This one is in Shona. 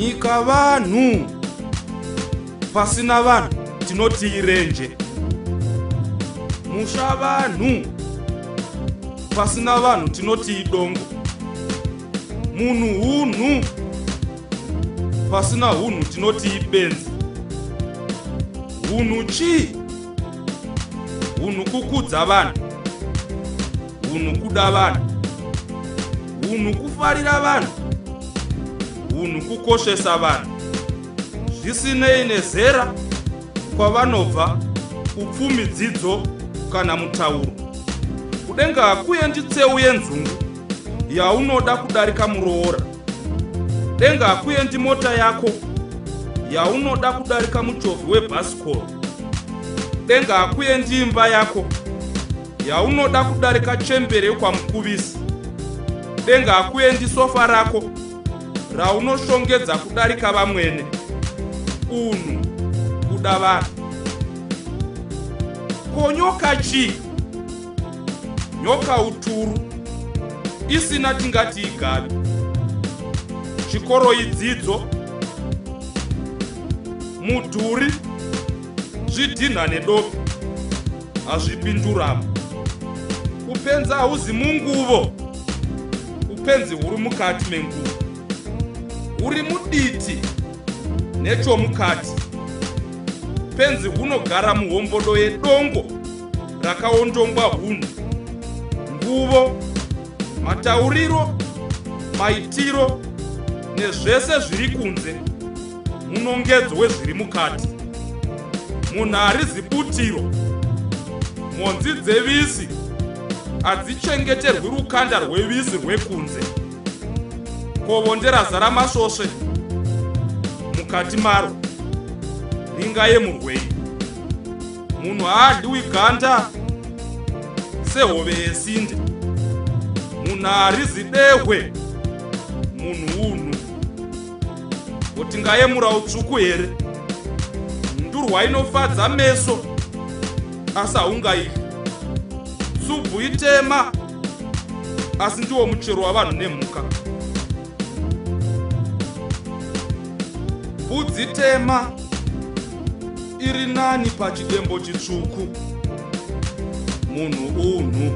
Nyika vanhu. Pasina vanhu tinoti irenje. Musha vanhu. Pasina vanhu tinoti idongo. Munhu hunhu. Pasina hunhu tinoti ibenzi. Hunhu chii? Hunhu kukudza vanhu. Hunhu kuda vanhu. Hunhu kufarira vanhu. Hunhu kukoshesa vanhu. Zvisinei nezera, kwavanobva, upfumi, dzidzo kana mutauro. Kudenga hakuendi tseu yenzungu yaunoda kudarika muroora. Denga hakuendi mota yako yaunoda kudarika muchovhi webhasikoro. Denga hakuendi imba yako yaunoda kudarika chembere yekwamukuvisi. Denga hakuendi sofa rako raunoshongedza kudarika vamwene. Unhu kuda vanhu. Ko nyoka chii? Nyoka uturu isina tingati igavi. Chikoro idzidzo. Mudhuri zvidhinha nedope hazvipinduramo. Upenzi hauzi munguvo. Upenzi huri mukati menguvo. Huri muditi nechomukati. Upenzi hunogara muhombodo yedongo rakaondongwa hunhu. Nguvo, matauriro, maitiro nezvese zviri kunze munongedzo wezviri mukati. Munhu harizi butiro. Mhonzi dzevisi hadzichengeterwi rukanda rwevisi rwekunze. Ko bonde razara masvosve mukati maro ringayemurwei? Munhu haadyiwi ganda sehove yesinde. Munhu harizi dehwe. Munhu unhu. Ko tingayemura utsvuku here? Ndurwa inofadza meso asi haungaidyi. Tsubvu itema asi ndiwo muchero wavanhu nemhuka. Mbudzi tema iri nani pachidembo chitsvuku. Munhu unhu.